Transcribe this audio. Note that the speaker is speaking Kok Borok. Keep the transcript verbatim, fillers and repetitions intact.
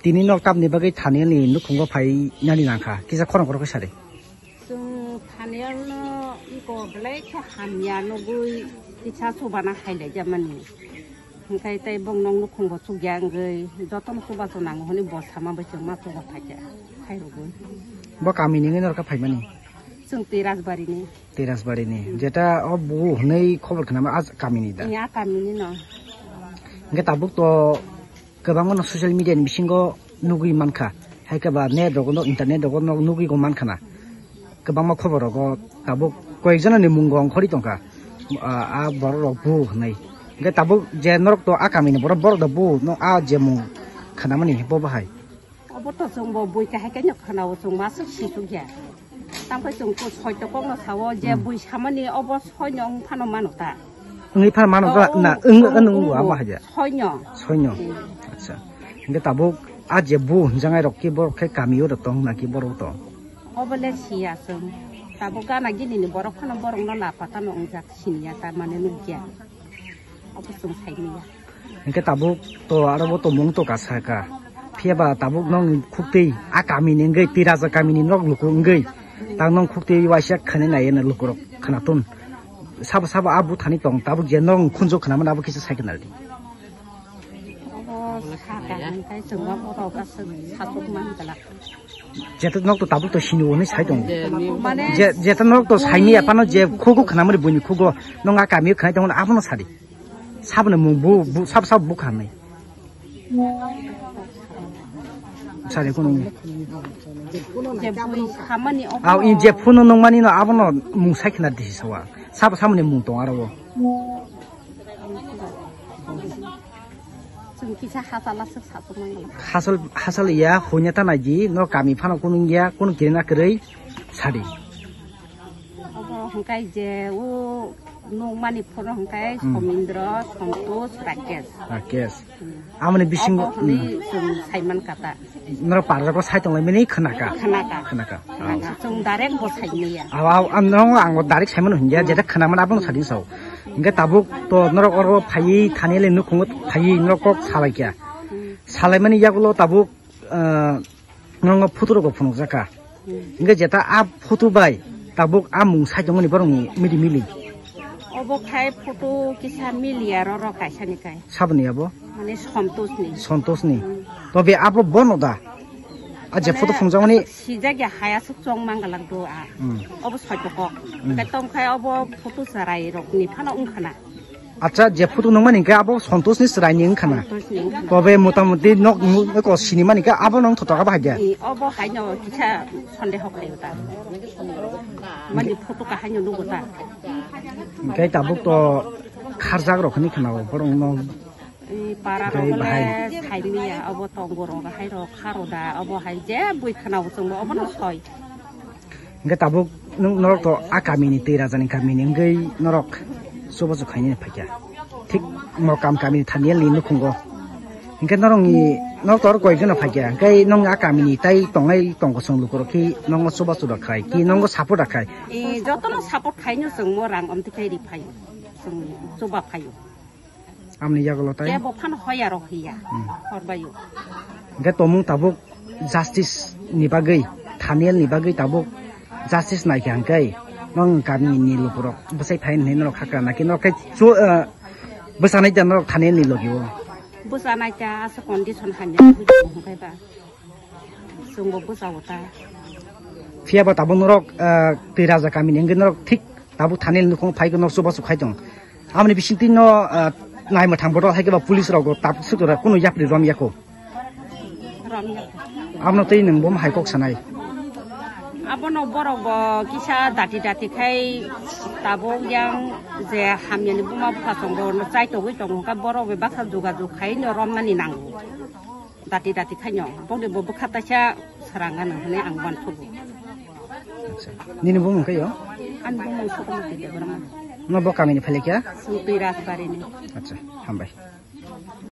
Tini nok tamni bagwi Thanialni nukhungo phai nani nangkha, kisa khorang khorok khe sadi. Chwng Thanialno iko belai khe hamya nugwi kisa chubana hai laijamani. Hwnkhe tei bongno nukhungo chukya wngwi jotono chubachu nango hwnwi bo sama bai chwngma chuba phaikha, khairogwi. Bo kamini wngwi norokha phaimani? Chwng tei Rajbarini. Tei Rajbarini. Jeta o bugo hwnwi khobor khnama a kamini da? Iya, kamini no. Hwnkhe tabuk to kwbangma no social media ni bisingo nugwi mankha. Hai khe ba net rogo no, internet rogo no nugwi go mankha na. Kwbangma khobor rogo tabuk koyek jona ni mung go ongkhorwi tongkha. A, a borok rok bu hwnwi. Hwnkhe tabuk je norok to a kamini borok, borok da bu no a je mung khnamani bo bahai. Obo to chwng bo bui kahai khe no khwnao, chwng ma swk si suk ya. Tamo khe chwng ko soi to kok no sao je bui samani obo soi no wng phano mano ta. Wngwi phano mano ta na, wng, wng, wng, abo hai ja. Soi no. Soi no. Hmm. Acha. Hwnkhe tabuk a je bu hwnjangai rok ki borok khe kami o rok tong na ki borok tong? Obo le si ya chwng. Tabuk gana gini ni borok phano borok no la pata no wngjak sini ya ta mane nuk ya. Obo chwng sai ni ya. Hwnkhe tabuk to aro bo tongmung to kasa ka. Phiya ba tabuk nong khuktwi a kamini wngwi, Tiraja kamini nok luku wngwi. Tang nong khuktwi waisa khani nai eno lukurok khwnathun. Sabo sabo a buthani tong tabuk je nong khunju khwnamani abo kisa sai khna di. Obo saka hwnkhe chwng obo rok aswk sachuk man glak. Jeta nok to tabuk to sini hwnwi sai tongo. Mane je, jeta nok to saini aphano je khugo khwnamani buini khugo nong a kamio khwnai tongo abono sadi. Saboni mung bu, bu, sab, sab bu khanai. Sari kunu. Je bui samani obo. Aw, in je phunu nungmani no abono mung sai khna disi sawa. Sab, saboni mung tong aro. Chwng kisa hachal aswk sachuk mangala. Hachal, hachal ya, hunya ta naidi, no kami phano kunu ya, kunu kirina kwrwi sadi. Obo hwnkhe je o nukmani phoro hwnkhe Hmm. Somindro, Santosh, Rakesh. Rakesh. Hmm. Amoni bisingo, Obo hwnwi hmm. Chwng saiman kata. Norok parjako sai tonglaimani khwnaka. Khwnaka. Khwnaka. Khwnaka. Chwng direct bo saimaya. Aw, aw, ang norok ang direct saimano hwnya, jeta khwnamani abono sadi sao. Hwnkhe tabuk to norok oro phaiwi thani le nukhungo phaiwi norok kok salaikha. Hmm. Salaimani yagulo tabuk, ah, Nongo photo rok bo phunukjak kha. Hmm. Hingke jeta a photo bai tabuk a mung sai tongmani borokni mili mili. Obo khai photo kisa mili aro rok kaisa ni kai. Saboni abo? Mane Santosh ni. Santosh ni. Hmm. Tobe abo bono da? A je mane photo phunukjakmani sijak ya haya suk chong mangalak do a. Hmm. Obo soito kok. Hmm. Hingke tong khai obo photo chwrai rok ni phano wngkha na. Acha, je photo nungmani hingke abo Santosh ni chwrai ni wngkha na? Santosh ni wngkha na. Tobe mota moti nok, nok, nok sinimani hingke abo nong thotok abo hai de? Ni, obo hai no kisa sondeho khaio ta. Mani photo kahai no nugo ta. Hingke tabuk to kharjak rok hinui khna o, borok no. Para rok le saimiya, obo tongo rok hai rok kharo da, obo hai je bui khna bo chwngbo obo no soi. Hingke tabuk nwng norok to a kami ni tei raja ni kami ni wngwi norok chubachu khainani phaikha. Thik Mokam kami ni Thaniel ni nukhungo. Hingke norok ni norok to oro koi jona phaikha. Hingke nwng a kami ni tai tongnai tongkosong lukurok ki nongo chubachu rok khai ki nongo support rok khai. E, jotono support khaino chwngmo rang omtwi khai ri phaio. Chwng chuba phaio. Amni yagulo tai. Tei bo phano hoya rok hiya. Hmm. Horbaio. Hingke tomung tabuk justice ni bagwi, Thaniel ni bagwi tabuk justice naikha hingke nong kami ni lukurok bwsai phai hinwi norok hakra naki norok khe chu, eh, bwsanai da norok Thaniel ni logi o. Bwsanai ta asa condition hamya hingke ba. Chwngbo bwsao ta. Phiya ba tabuk norok, ah, twi raja kamini wngwi norok thik tabuk Thaniel nukhung phai norok chubachu khai tong. Amoni bisingtwi no, ah, naima thang bodol hai khe ba police rok tabuk sukra kunu yapri rom yako. Rom yako. Amno tei nwng bo hai kok sanai. Abono borok bo kisa dati dati khai tabuk yang je hamyani buma bupha chwngbo chai togwi tongo kha borok bai baksa jogajog khai no romnani nango. Dati dati khaino, bongni bo bwkha taisa sarang ano hwnwi ang uanthogo. Acha. Nini bumung khe yo? Ani bumung Sukumati Debbarma. No bo kamini phailikya? Sutwi Rajbarini. Acha, hambai.